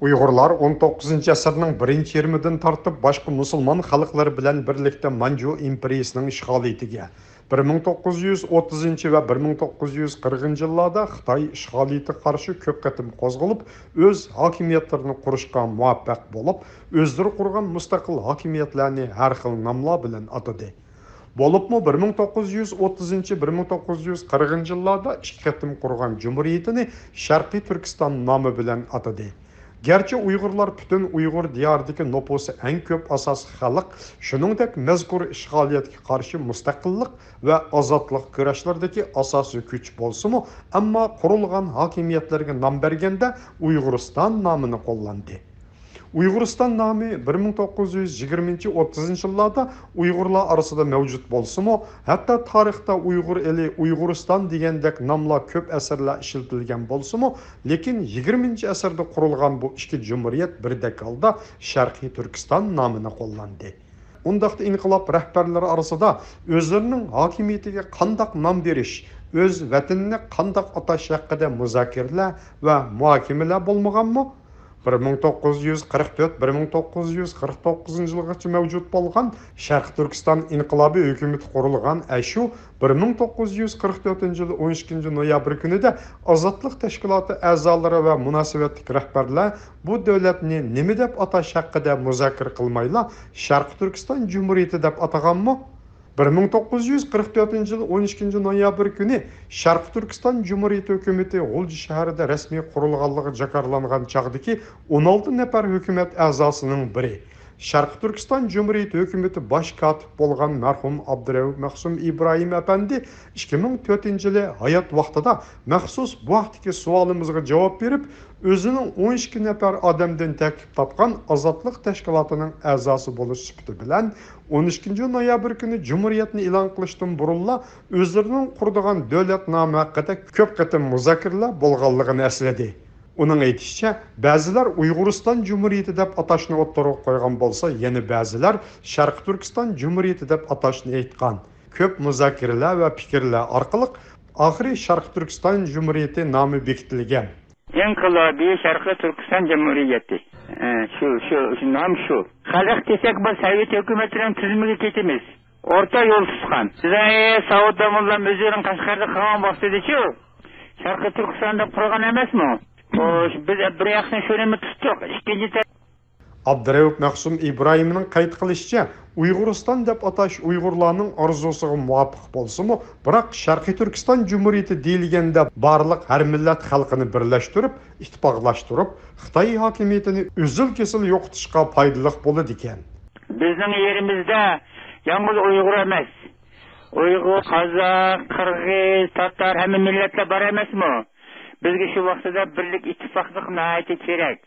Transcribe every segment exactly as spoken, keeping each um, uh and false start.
ئۇيغۇرلار ئون توققۇزىنچى ئەسىرنىڭ بىرىنچى يېرىمىدىن تارتىپ باشقا مۇسۇلمان خەلقلىرى بىلەن بىرلىكتە مانجۇ ئىمپېرىيىسىنىڭ ئىشغالىيىتىگە، بىر مىڭ توققۇز يۈز ئوتتۇزىنچى ۋە بىر مىڭ توققۇز يۈز قىرىقىنچى يىللاردا خىتاي ئىشغالىيىتىگە قارشى كۆپ قېتىم قوزغىلىپ، ئۆز ھاكىمىيەتلىرىنى قۇرۇشقا مۇۋەپپەق بولۇپ، ئۆزلىرى قۇرغان مۇستەقىل ھاكىمىيەتلەرنى ھەر خىل ناملار بىلەن ئاتىدى. بولۇپمۇ بىر مىڭ توققۇز يۈز ئوتتۇزىنچى، بىر مىڭ توققۇز يۈز قىرىقىنچى يىللاردا ئىككى قېتىم قۇرغان جۇمھۇرىيىتىنى شەرقىي تۈركىستان نامى بىلەن ئاتىدى. گەرچە ئۇيغۇرلار پۈتۈن ئۇيغۇر دىيارىدىكى نوپۇسى ئەڭ كۆپ ئاساسلىق خەلق، شۇنىڭدەك مەزكۇر ئىشغالىيەتكە قارشى مۇستەقىللىق ۋە ئازادلىق كۈرەشلىرىدىكى ئاساسىي كۈچ بولسىمۇ، ئەمما قۇرۇلغان ھاكىمىيەتلەرگە نام بەرگەندە ئۇيغۇرىستان نامىنى قوللاندى. ئۇيغۇرىستان نامى بىر مىڭ توققۇز يۈز يىگىرمىنچى، ئوتتۇزىنچى يىللاردا ئۇيغۇرلار ئارىسىدا مەۋجۇت بولسىمۇ، ھەتتا تارىختا ئۇيغۇر ئېلى، ئۇيغۇرىستان دېگەندەك ناملار كۆپ ئەسىرلەر ئىشلىتىلگەن بولسىمۇ، لېكىن يىگىرمىنچى ئەسىردە قۇرۇلغان بۇ ئىككى جۇمھۇرىيەت بىردەك ھالدا شەرقىي تۈركىستان نامىنى قوللاندى. ئۇنداقتا ئىنقىلاب رەھبەرلىرى ئارىسىدا ئۆزلىرىنىڭ ھاكىمىيىتىگە قانداق نام بېرىش، ئۆز ۋەتىنىنى قانداق ئاتاش ھەققىدە مۇزاكىرىلەر ۋە مۇھاكىمىلەر بولمىغانمۇ؟ بىر مىڭ توققۇز يۈز قىرىق تۆت، بىر مىڭ توققۇز يۈز قىرىق توققۇزىنچى يىلغىچە مەۋجۇت بولغان شەرقىي تۈركىستان ئىنقىلابىي ھۆكۈمىتى قۇرۇلغان ئەشۇ بىر مىڭ توققۇز يۈز قىرىق تۆتىنچى يىل ئون ئىككىنچى نويابىر كۈنىدە ئازادلىق تەشكىلاتى ئەزالىرى ۋە مۇناسىۋەتلىك رەھبەرلەر بۇ دۆلەتنى نېمە دەپ ئاتاش ھەققىدە مۇزاكىرە قىلمايلا، شەرقىي تۈركىستان جۇمھۇرىيىتى دەپ ئاتىغانمۇ؟ بىر مىڭ توققۇز يۈز قىرىق تۆتىنچى يىل ئون ئىككىنچى نويابىر كۈنى شەرقىي تۈركىستان جۇمھۇرىيىتى ھۆكۈمىتى غۇلجا شەھىرىدە رەسمىي قۇرۇلغانلىقى جاكارلانغان چاغدىكى ئون ئالتە نەپەر ھۆكۈمەت ئەزاسىنىڭ بىرى، شەرقىي تۈركىستان جۇمھۇرىيىتى ھۆكۈمىتى باش كاتىپى بولغان مەرھۇم ئابدۇرەئۇپ مەخسۇم ئىبراھىم ئەپەندى ئىككى مىڭ تۆتىنچى يىلى ھايات ۋاقتىدا مەخسۇس بۇ ھەقتىكى سوئالىمىزغا جاۋاب بېرىپ، ئۆزىنىڭ ئون ئىككى نەپەر ئادەمدىن تەركىب تاپقان ئازادلىق تەشكىلاتىنىڭ ئەزاسى بولۇش سۈپىتى بىلەن، ئون ئىككىنچى نويابىر كۈنى جۇمھۇرىيەتنى ئېلان قىلىشتىن بۇرۇنلا ئۆزلىرىنىڭ قۇرىدىغان دۆلەت نامى ھەققىدە كۆپ قېتىم مۇزاكىرىلەر بولغانلىقىنى ئەسلىدى. ئۇنىڭ ئېيتىشىچە، بەزىلەر ئۇيغۇرىستان جۇمھۇرىيىتى دەپ ئاتاشنى ئوتتۇرىغا قويغان بولسا، يەنە بەزىلەر شەرقىي تۈركىستان جۇمھۇرىيىتى دەپ ئاتاشنى ئېيتقان. كۆپ مۇزاكىرىلەر ۋە پىكىرلەر ئارقىلىق ئاخىرى شەرقىي تۈركىستان جۇمھۇرىيىتى نامى بېكىتىلگەن. ئىنقىلابىي شەرقىي تۈركىستان جۇمھۇرىيىتى. ئە، شۇ، شۇ، شۇ نام شۇ. خەلق دېسەك، بۇ سوۋېت ھۆكۈمىتىنىڭ تۈزۈمىگە كېتىمىز. ئورتا يول تۇتقان. سىزنىڭ ساۋۇت داموللام ئۆزىنىڭ قەشقەردە قالغان ۋاقتىدىچۇ، شەرقىي تۈركىستان دەپ قۇرغان ئەمەسمۇ؟ خوش، بىز بىر ياقتىن شۇنىمۇ تۇتتۇق، ئىككىنچى تەرەپ ئابدۇرەئۇپ مەخسۇم ئىبراھىمنىڭ قەيت قىلىشىچە، ئۇيغۇرىستان دەپ ئاتاش ئۇيغۇرلارنىڭ ئارزۇسىغا مۇۋاپىق بولسىمۇ، بىراق شەرقىي تۈركىستان جۇمھۇرىيىتى دېيىلگەندە بارلىق ھەر مىللەت خەلقىنى بىرلەشتۈرۈپ، ئىتتىپاقلاشتۇرۇپ، خىتاي ھاكىمىيىتىنى ئۈزۈل-كېسىل يوقىتىشقا پايدىلىق بولىدىكەن. بىزنىڭ يېرىمىزدە يالغۇز ئۇيغۇر ئەمەس، ئۇيغۇر، قازاق، قىرغىز، تاتار، ھەممە مىللەتلەر بار ئەمەسمۇ؟ بىزگە شۇ ۋاقتىدا بىرلىك، ئىتتىپاقلىق ناھايىتى كېرەك.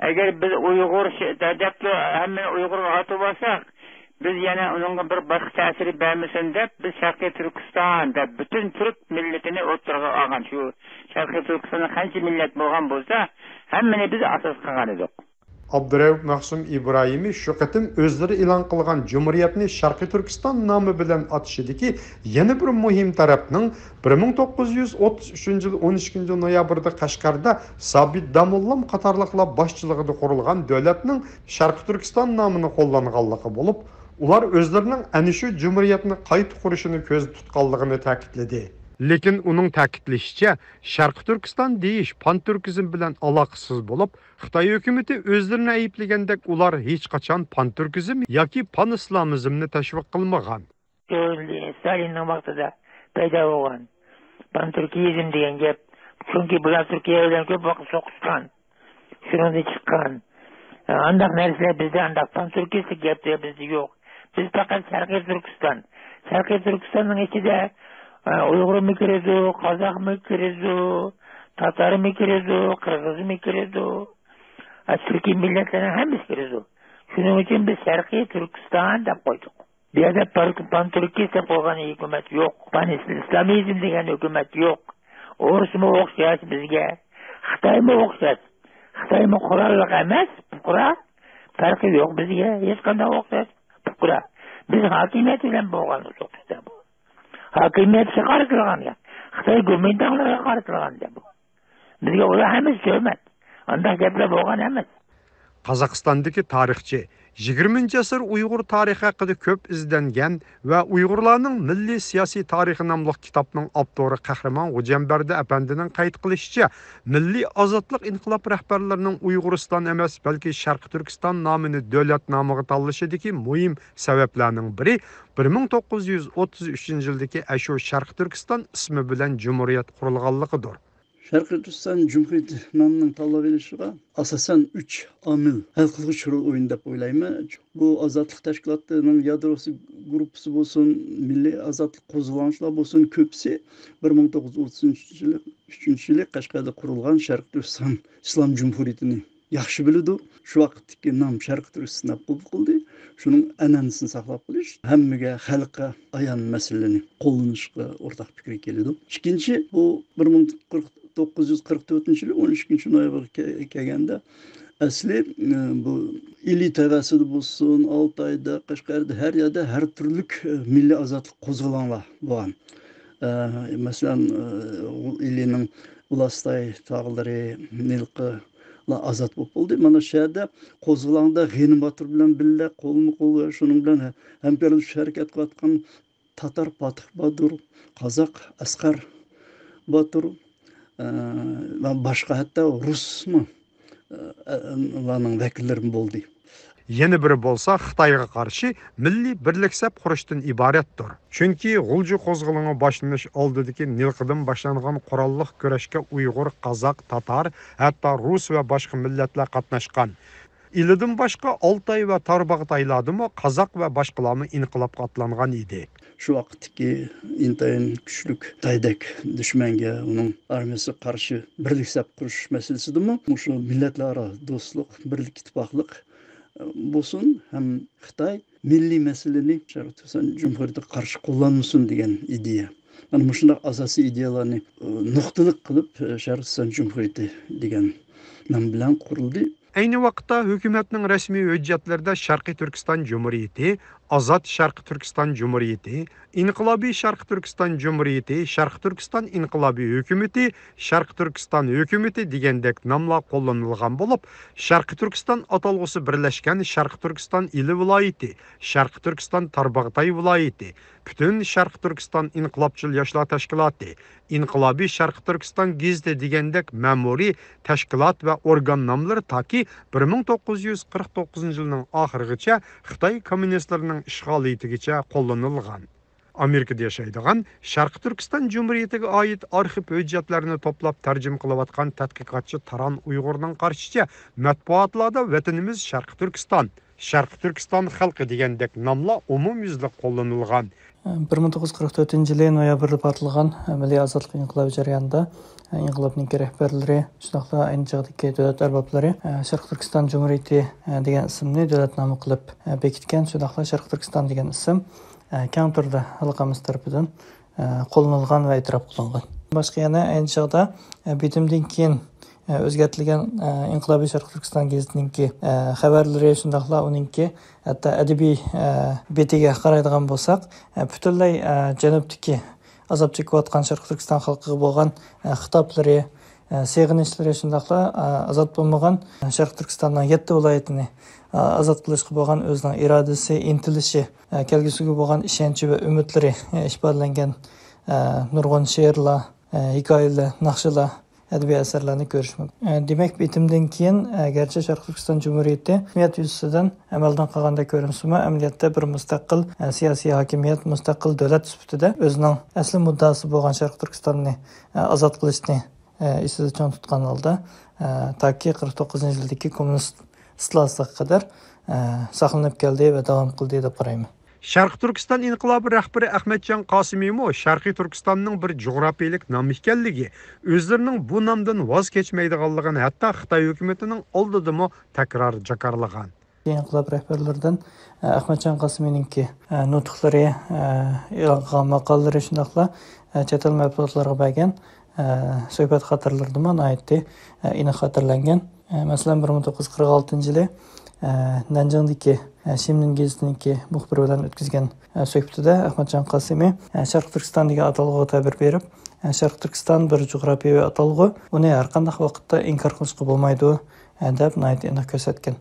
ئەگەر بىز ئۇيغۇر ش-، دە-، دەپلا ھەممىنى ئۇيغۇرغا ئاتىۋالساق، بىز يەنە ئۇنىڭغا بىر باشقا تەسىر بەرمىسۇن دەپ، بىز شەرقىي تۈركىستان دەپ پۈتۈن تۈرك مىللىتىنى ئوتتۇرىغا ئالغان. شۇ شەرقىي تۈركىستاندا قانچە مىللەت بولغان بولسا، ھەممىنى بىز ئاساس قىلغان ئىدۇق. ئابدۇرەئۇپ مەخسۇم ئىبراھىمى شۇ قېتىم ئۆزلىرى ئېلان قىلغان جۇمھۇرىيەتنى شەرقىي تۈركىستان نامى بىلەن ئاتىشىدىكى يەنە بىر مۇھىم تەرەپنىڭ بىر مىڭ توققۇز يۈز ئوتتۇز ئۈچىنچى يىل ئون ئىككىنچى نويابىردا قەشقەردە سابىت داموللام قاتارلىقلار باشچىلىقىدا قۇرۇلغان دۆلەتنىڭ شەرقىي تۈركىستان نامىنى قوللانغانلىقى بولۇپ، ئۇلار ئۆزلىرىنىڭ ئەنە شۇ جۇمھۇرىيەتنى قايتا قۇرۇشىنى كۆزدە تۇتقانلىقىنى تەكىتلىدى. لېكىن ئۇنىڭ تەكىتلىشىچە، شەرقىي تۈركىستان دېيىش پانتۈركىزم بىلەن ئالاقىسىز بولۇپ، خىتاي ھۆكۈمىتى ئۆزلىرىنى ئەيىبلىگەندەك، ئۇلار ھېچقاچان پانتۈركىزم ياكى پانئىسلامىزمنى تەشۋىق قىلمىغان. ستالىننىڭ ۋاقتىدا پەيدا بولغان پانتۈركىيىزم دېگەن گەپ، چۈنكى بۇلار تۈركىيە بىلەن كۆپ ۋاقىت سوقۇشقان، شۇنىڭدىن چىققان. ئانداق نەرسىلەر بىزدە، ئانداق پانتۈركىيىستىك گەپلەر بىزدە يوق. بىز پەقەت شەرقىي تۈركىستان. شەرقىي تۈركىستاننىڭ ئىچىدە، ئە، ئۇيغۇرمۇ كىرىدۇ، قازاقمۇ كىرىدۇ، تاتارمۇ كىرىدۇ، قىرغىزمۇ كىرىدۇ. ئە، تۈركىي مىللەتلەرنىڭ ھەممىسى كىرىدۇ. شۇنىڭ ئۈچۈن بىز شەرقىي تۈركىستان دەپ قويدۇق. بۇ يەردە پان-، پانتۈركىيىست دەپ قويغان ھۆكۈمەت يوق. پانئىسلامىزم دېگەن ھۆكۈمەت يوق. ئورۇسمۇ ئوخشاش بىزگە، خىتايمۇ ئوخشاش. خىتايمۇ قوراللىق ئەمەس، پۇقرا. پەرقى يوق بىزگە، ھېچقانداق ئوخشاش، پۇقرا. بىز ھاكىمىيەت بىلەن بولغان سوقۇشتا بۇ. ھاكىمىيەتكە قارىتىلغان گەپ. خىتاي گومىنداڭلارغا قارىتىلغان گەپ بۇ. بىزگە ئۇلار ھەممىسى ھۆرمەت. ئانداق گەپلەر بولغان ئەمەس. قازاقىستاندىكى تارىخچى، يىگىرمىنچى ئەسىر ئۇيغۇر تارىخى ھەققىدە كۆپ ئىزدەنگەن ۋە ئۇيغۇرلارنىڭ مىللىي سىياسىي تارىخى ناملىق كىتابنىڭ ئاپتورى قەھرىمان غوجامبەردى ئەپەندىنىڭ قەيت قىلىشىچە، مىللىي ئازادلىق ئىنقىلاب رەھبەرلىرىنىڭ ئۇيغۇرىستان ئەمەس، بەلكى شەرقىي تۈركىستان نامىنى دۆلەت نامىغا تاللىشىدىكى مۇھىم سەۋەبلەرنىڭ بىرى بىر مىڭ توققۇز يۈز ئوتتۇز ئۈچىنچى يىلدىكى ئەشۇ شەرقىي تۈركىستان ئىسمى بىلەن جۇمھۇرىيەت قۇرۇلغانلىقىدۇر. شەرقىي تۈركىستان جۇمھۇرىيىتى نامىنىڭ تاللاپ ئېلىشىغا ئاساسەن ئۈچ ئامىل ھەل قىلغۇچ رول ئوينىدى دەپ ئويلايمەن. بۇ ئازادلىق تەشكىلاتىنىڭ يادروسى گۇرۇپپىسى بولسۇن، مىللىي ئازادلىق قوزغىلاڭچىلار بولسۇن، كۆپىسى بىر مىڭ توققۇز يۈز ئوتتۇز ئۈچىنچى يىلى، ئۈچىنچى يىلى قەشقەردە قۇرۇلغان شەرقىي تۈركىستان ئىسلام جۇمھۇرىيىتىنى ياخشى بىلىدۇ. شۇ ۋاقىتتىكى نام شەرقىي تۈركىستان دەپ قوبۇل قىلدى. شۇنىڭ ئەنئەنىسىنى ساقلاپ قېلىش، ھەممىگە، خەلققە ئايان مەسىلىنى قوللىنىشقا ئورتاق پىكىر كېلىدۇ. ئىككىنچى، بۇ بىر مىڭ توققۇز يۈز قىرىق تۆتىنچى يىلى ئون ئىككىنچى نويابىرغا كە-، كەلگەندە، ئەسلى، ئى، بۇ ئىلى تەۋەسىدە بولسۇن، ئالتايدا، قەشقەردە، ھەر يەردە ھەر تۈرلۈك، ئى، مىللىي ئازادلىق قوزغىلاڭلار بولغان. ئى، مەسىلەن، ئى، ئىلىنىڭ ئۇلاستاي تاغلىرى، نىلقىلار ئازاد بولۇپ بولدى. مانا شۇ يەردە قوزغىلاڭدا غېنى باتۇر بىلەن بىللە قولمۇ قول ۋە شۇنىڭ بىلەن ھە-، ھەمكارلىشىپ ھەرىكەت قىلىۋاتقان تاتار پاتىھ باتۇر، قازاق ئەسقەر باتۇر، ئە، ۋە باشقا ھەتتا رۇسمۇ، ئە، ئە، لارنىڭ ۋەكىللىرىمۇ بولدى. يەنە بىرى بولسا خىتايغا قارشى مىللىي بىرلىك سەپ قۇرۇشتىن ئىبارەتتۇر. چۈنكى غۇلجا قوزغىلىڭى باشلىنىش ئالدىدىكى نىلقىدىن باشلانغان قوراللىق كۈرەشكە ئۇيغۇر، قازاق، تاتار، ھەتتا رۇس ۋە باشقا مىللەتلەر قاتناشقان. ئىلىدىن باشقا ئالتاي ۋە تارباغاتايلاردىمۇ قازاق ۋە باشقىلارمۇ ئىنقىلابقا ئاتلانغان ئىدى. شۇ ۋاقىتتىكى ئىنتايىن كۈچلۈك تايدەك دۈشمەنگە، ئۇنىڭ ئارمىيەسىگە قارشى بىرلىك سەپ قۇرۇش مەسىلىسىدىمۇ مۇشۇ مىللەتلەر ئارا دوستلۇق، بىرلىك، ئىتتىپاقلىق، ئە، بولسۇن ھەم خىتاي مىللىي مەسىلىنى شەرقىي تۈركىستان جۇمھۇرىيىتىگە قارشى قوللانمىسۇن دېگەن ئىدىيە. مانا مۇشۇنداق ئاساسىي ئىدىيەلەرنى، ئە، نۇقتىلىق قىلىپ، ئە، شەرقىي تۈركىستان جۇمھۇرىيىتى دېگەن نام بىلەن قۇرۇلدى. ئەينى ۋاقىتتا ھۆكۈمەتنىڭ رەسمىي ھۆججەتلىرىدە شەرقىي تۈركىستان جۇمھۇرىيىتى، ئازاد شەرقىي تۈركىستان جۇمھۇرىيىتى، ئىنقىلابىي شەرقىي تۈركىستان جۇمھۇرىيىتى، شەرقىي تۈركىستان ئىنقىلابىي ھۆكۈمىتى، شەرقىي تۈركىستان ھۆكۈمىتى دېگەندەك ناملار قوللىنىلغان بولۇپ، شەرقىي تۈركىستان ئاتالغۇسى بىرلەشكەن شەرقىي تۈركىستان ئىلى ۋىلايىتى، شەرقىي تۈركىستان تارباغاتاي ۋىلايىتى، پۈتۈن شەرقىي تۈركىستان ئىنقىلابچىل ياشلار تەشكىلاتى، ئىنقىلابىي شەرقىي تۈركىستان گېزىتى دېگەندەك مەمۇرىي تەشكىلات ۋە ئورگان ناملىرى تاكى بىر مىڭ توققۇز يۈز قىرىق توققۇزىنچى يىلنىڭ ئاخىرىغىچە خىتاي كوممۇنىستلىرىنىڭ ئىشغالىيىتىگىچە قوللىنىلغان. ئامېرىكىدا ياشايدىغان شەرقىي تۈركىستان جۇمھۇرىيىتىگە ئائىت ئارخىپ ھۆججەتلەرنى توپلاپ تەرجىمە قىلىۋاتقان تەتقىقاتچى تاران ئۇيغۇرنىڭ قارىشىچە، مەتبۇئاتلاردا ۋەتىنىمىز شەرقىي تۈركىستان، شەرقىي تۈركىستان خەلقى دېگەندەك ناملار ئومۇميۈزلۈك قوللىنىلغان. بىر مىڭ توققۇز يۈز قىرىق تۆتىنچى يىلى نويابىردا پارتلىغان مىللىي ئازادلىق ئىنقىلابى جەريانىدا ئىنقىلابنىڭكى رەھبەرلىرى، شۇنداقلا ئەينى چاغدىكى دۆلەت ئەربابلىرى شەرقىي تۈركىستان جۇمھۇرىيىتى دېگەن ئىسىمنى دۆلەتنامە قىلىپ بېكىتكەن، شۇنداقلا شەرقىي تۈركىستان دېگەن ئىسىم كەڭ تۈردە خەلق ئاممىسى تەرىپىدىن قوللىنىلغان ۋە ئېتىراپ قىلىنغان. باشقا يەنە ئەينى چاغدا بېتىمدىن كېيىن ئۆزگەرتىلگەن ئىنقىلابىي شەرقىي تۈركىستان گېزىتىنىڭكى خەۋەرلىرى، شۇنداقلا ئۇنىڭكى ھەتتا ئەدەبىي بېتىگە قارايدىغان بولساق، پۈتۈنلەي جەنۇبتىكى ئازاب چېكىۋاتقان شەرقىي تۈركىستان خەلقىگە بولغان خىتابلىرى، سېغىنىشلىرى، شۇنداقلا ئازاد بولمىغان شەرقىي تۈركىستاننىڭ يەتتە ۋىلايىتىنى ئازاد قىلىشقا بولغان ئۆزىنىڭ ئىرادىسى، ئىنتىلىشى، كەلگۈسىگە بولغان ئىشەنچى ۋە ئۈمىدلىرى ئىپادىلەنگەن نۇرغۇن شېئىرلار، ھېكايىلەر، ناخشىلار، ئەدەبىي ئەسەرلەرنى كۆرۈش مۇمكىن. ئە، دېمەك، بېتىمدىن كېيىن، ئە، گەرچە شەرقىي تۈركىستان جۇمھۇرىيىتى رەسمىيەت يۈزىسىدىن ئەمەلدىن قالغاندەك كۆرۈنسىمۇ، ئەمەلىيەتتە بىر مۇستەقىل، ئە، سىياسىي ھاكىمىيەت، مۇستەقىل دۆلەت سۈپىتىدە ئۆزىنىڭ ئەسلى مۇددىئاسى بولغان شەرقىي تۈركىستاننى، ئە، ئازاد قىلىشنى، ئە، ئېسىدە چىڭ تۇتقان ھالدا، ئە، تاكى قىرىق توققۇزىنچى يىلدىكى كوممۇنىست ئىستىلاسىغا قەدەر، ئە، ساقلىنىپ كەلدى ۋە داۋام قىلدى دەپ قارايمەن. شەرقىي تۈركىستان ئىنقىلابى رەھبىرى ئەخمەتجان قاسىمىمۇ شەرقىي تۈركىستاننىڭ بىر جۇغراپىيەلىك نام ئىكەنلىكى، ئۆزلىرىنىڭ بۇ نامدىن ۋاز كەچمەيدىغانلىقىنى ھەتتا خىتاي ھۆكۈمىتىنىڭ ئالدىدىمۇ تەكرار جاكارلىغان. ئىنقىلاب رەھبەرلىرىدىن، ئە، ئەخمەتجان قاسىمىمنىڭكى، ئە، نۇتۇقلىرى، ئە، ئېلان قىلغان ماقالىلىرى، شۇنداقلا، ئە، چەت ئەل مەتبۇئاتلىرىغا بەرگەن، ئە، سۆھبەت خاتىرىلىرىدىمۇ ناھايىتى، ئە، ئېنىق خاتىرىلەنگەن. ئە، مەسىلەن، بىر مىڭ توققۇز يۈز قىرىق ئالتىنچى يىلى، ئە، نەنجىڭدىكى ئە، شىملىن گېزىتىنىڭكى مۇخبىرى بىلەن ئۆتكۈزگەن، ئە، سۆھبىتىدە ئەخمەتجان قاسىمى، ئە، شەرقىي تۈركىستان دېگەن ئاتالغۇغا تەبىر بېرىپ، ئە، شەرقىي تۈركىستان بىر جۇغراپىيەۋى ئاتالغۇ، ئۇنى ھەر قانداق ۋاقىتتا ئىنكار قىلىشقا بولمايدۇ، ئە، دەپ ناھايىتى ئېنىق كۆرسەتكەن.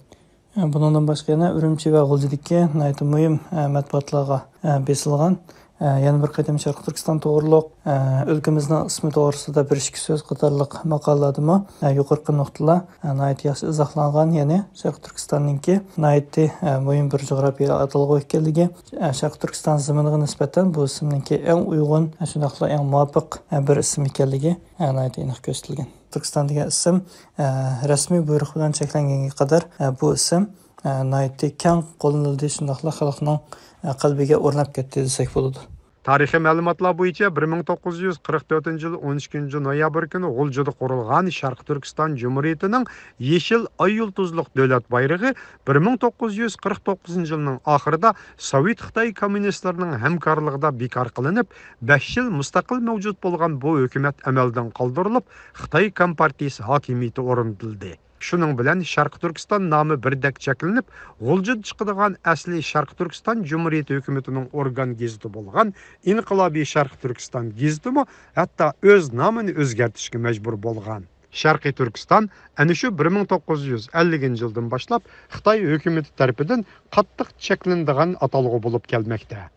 ئە، بۇنىڭدىن باشقا يەنە ئۈرۈمچى ۋە غۇلجىدىكى ناھايىتى مۇھىم، ئە، مەتبۇئاتلارغا، ئە، بېسىلغان، ئە، يەنە بىر قېتىم شەرقىي تۈركىستان توغرۇلۇق، ئە، ئۆلكىمىزنىڭ ئىسمى توغرىسىدا بىر ئىككى سۆز قاتارلىق ماقالىلاردىمۇ، ئە، يۇقىرىقى نۇقتىلار، ئە، ناھايىتى ياخشى ئىزاھلانغان. يەنى شەرقىي تۈركىستاننىڭكى ناھايىتى، ئە، مۇھىم بىر جۇغراپىيە ئاتالغۇ ئىكەنلىكى، ئە، شەرقىي تۈركىستان زېمىنىغا نىسبەتەن بۇ ئىسىمنىڭكى ئەڭ ئۇيغۇن، ئە، شۇنداقلا ئەڭ مۇۋاپىق، ئە، بىر ئىسىم ئىكەنلىكى، ئە، ناھايىتى ئېنىق كۆرسىتىلگەن. تۈركىستان دېگەن ئىسىم، ئە، رەسمىي بۇيرۇق بىلەن چەكلەنگەنگە قەدەر، ئە، بۇ ئىسىم، ئە، ناھايىتى كەڭ قوللىنىلدى، شۇنداقلا خەلقنىڭ، ئە، قەلبىگە ئورناپ كەتتى دېسەك بولىدۇ. تارىخىي مەلۇماتلار بويىچە، بىر مىڭ توققۇز يۈز قىرىق تۆتىنچى يىل ئون ئىككىنچى نويابىر كۈنى غۇلجىدا قۇرۇلغان شەرقىي تۈركىستان جۇمھۇرىيىتىنىڭ يېشىل ئاي يۇلتۇزلۇق دۆلەت بايرىقى بىر مىڭ توققۇز يۈز قىرىق توققۇزىنچى يىلنىڭ ئاخىرىدا سوۋېت خىتاي كوممۇنىستلىرىنىڭ ھەمكارلىقىدا بىكار قىلىنىپ، بەش يىل مۇستەقىل مەۋجۇت بولغان بۇ ھۆكۈمەت ئەمەلدىن قالدۇرۇلۇپ، خىتاي كومپارتىيىسى ھاكىمىيىتى ئورنىتىلدى. شۇنىڭ بىلەن شەرقىي تۈركىستان نامى بىردەك چەكلىنىپ، غۇلجىدا چىقىدىغان ئەسلى شەرقىي تۈركىستان جۇمھۇرىيىتى ھۆكۈمىتىنىڭ ئورگان گېزىتى بولغان ئىنقىلابىي شەرقىي تۈركىستان گېزىتىمۇ ھەتتا ئۆز نامىنى ئۆزگەرتىشكە مەجبۇر بولغان. شەرقىي تۈركىستان ئەنە شۇ بىر مىڭ توققۇز يۈز ئەللىكىنچى يىلدىن باشلاپ خىتاي ھۆكۈمىتى تەرىپىدىن قاتتىق چەكلىنىدىغان ئاتالغۇ بولۇپ كەلمەكتە.